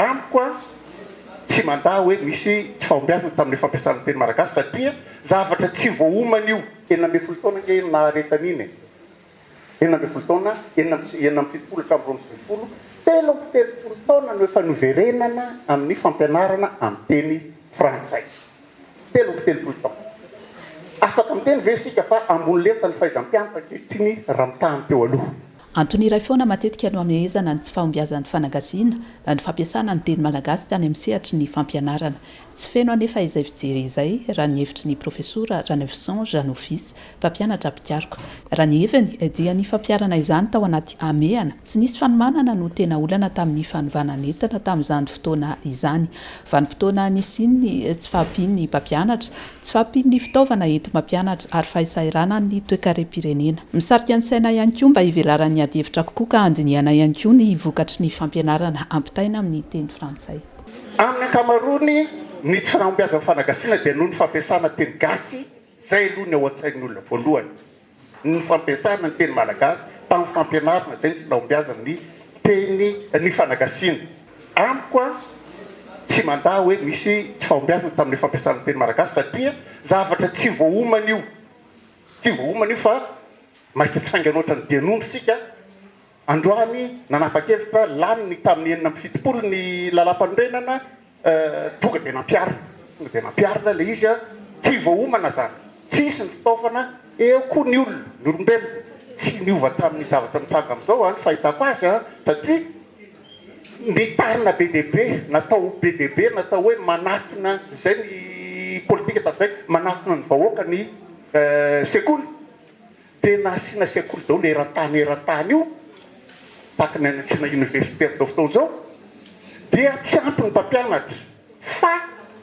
Amiko a, tsy mandà hoe misy tsy fahombiazana tamin'ny fampiasana ny teny malagasy satria zavatra tsy voaomana io. 16 taona ange iny naharetana iny e. 16 taona, 76 hatramin'ny 92, 33 taona no efa noverenana amin'ny fampianarana amin'ny teny frantsay. 33 taona. Afaka miteny ve isika fa ambony lenta ny fahaiza-mpianatra ankehitriny raha mitaha ny teo aloha? Antony iray foana matetika no hamehezana ny tsy fahombiazan'ny fanagasiana ny fampiasana ny teny malagasy tany amin'ny sehatry ny fampianarana. Tsy feno anefa izay fijery izay raha ny hevitry ny Profesora Ranaivoson Jeannot Fils, mpampianatra mpikaroka. Raha ny heviny dia ny fampiharana izany tao anaty hamehana tsy nisy fanomanana no tena olana tamin'ny fanovana nentina tamin'izany fotoana izany. Vanim-potoana nisian'ny tsy fahampian'ny mpampianatra, tsy fahampian'ny fitaovana enti-mampianatra ary fahasahiranan'ny toekarem-pirenena. Misarika ny saina ihany koa mba hivelaran'ny adihevitra kokoa ka handinihana ihany koa ny vokatry ny fampianarana ampitaina amin'ny teny frantsay. Amin'ny ankamaroany, ny tsy fahombiazan'ny fanagasiana dia noho ny fampiasana teny gasy, izay aloha ny ao an-tsain'ny olona voalohany. Ny fampiasana ny teny malagasy tamin'ny fampianarana izay no tsy nahombiazana ny teny ny fanagasiana. Amiko an, tsy mandà hoe misy tsy fahombiazana tamin'ny fampiasana ny teny malagasy satria zavatra tsy voaomana io. Tsy voaomana io fa maika tsy faingana ohatran'ny dian'ondry isika. Androany nanapa-kevitra lany ny tamin'ny 76 ny lalàmpanorenana tonga dia nampiharina, tonga dia nampiharina ilay izy an, tsy voaomana izany, tsisy ny fitaovana, eo koa ny olona, ny olombelona, tsy niova tamin'ny zavatra mitranga amin'izao an, ny fahitako azy an, satria nitarina be dia be, natao be dia be, natao hoe manatona, izay ny politika tamin'izay, manatona ny vahoaka ny sekoly. Tena asiana sekoly daholo eran-tany eran-tany io, tahaka ny any asiana université amin'izao fotoana izao, dia tsy ampy ny mpampianatra fa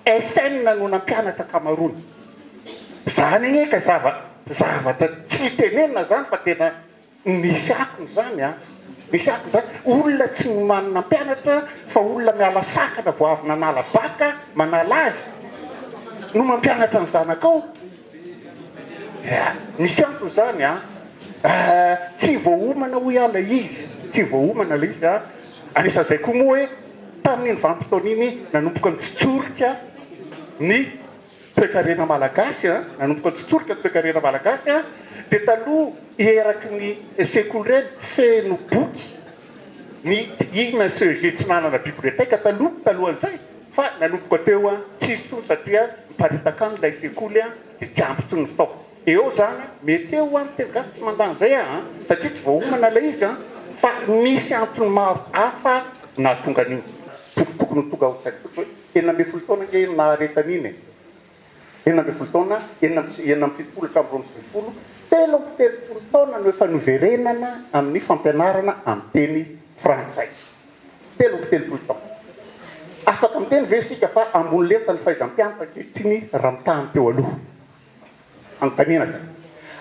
SN no nampianatra ankamaroany. Izany anie ka zava zavatra tsy tenenina izany fa tena misy akony izany an! Misy akony izany. Olona tsy nomanina hampianatra fa olona miala sakana vao avy nanala bac manala azy no mampianatra ny zanakao. Dia misy antony izany an! Tsy voaomana hoy aho ilay izy, tsy voaomana ilay izy an! Anisan'izay koa moa hoe tamin'iny vanim-potoana iny nanomboka nitsotsorika ny toekarena malagasy an, nanomboka nitsotsorika ny toekarena malagasy an, dia taloha eraky ny sekoly ireny feno boky, ny ina CEG tsy nanana bibliothèque taloha, talohan'izay. Fa nanomboka teo an, tsy hisy intsony satria miparitaka any ilay sekoly an, dia tsy ampy intsony ny fitaovana. Eo izany an, mety eo an, teny gasy tsy mandà an'izay aho an, satria tsy voaomana ilay izy an, fa misy antony maro hafa nahatonga an'io. Tokony ho tonga ao an-tsaiko fotsiny hoe 16 taona ange iny naharetana iny e! 16 taona, 76 hatramin'ny 92, 33 taona no efa noverenana amin'ny fampianarana amin'ny teny frantsay. 33 taona. Afaka miteny ve isika fa ambony lenta ny fahaiza-mpianatra ankehitriny raha mitaha ny teo aloha? Fanontaniana izany.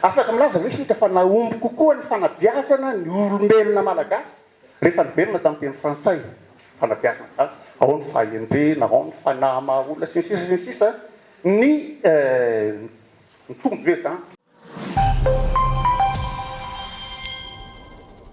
Afaka milaza ve isika fa nahomby kokoa ny fanabeazana ny olombelona malagasy rehefa niverina tamin'ny teny frantsay? Fanabeazana izany, ao ny fahendrena, ao ny fanahy maha olona, sy ny sisa sy ny sisa Ny nitombo ve izany?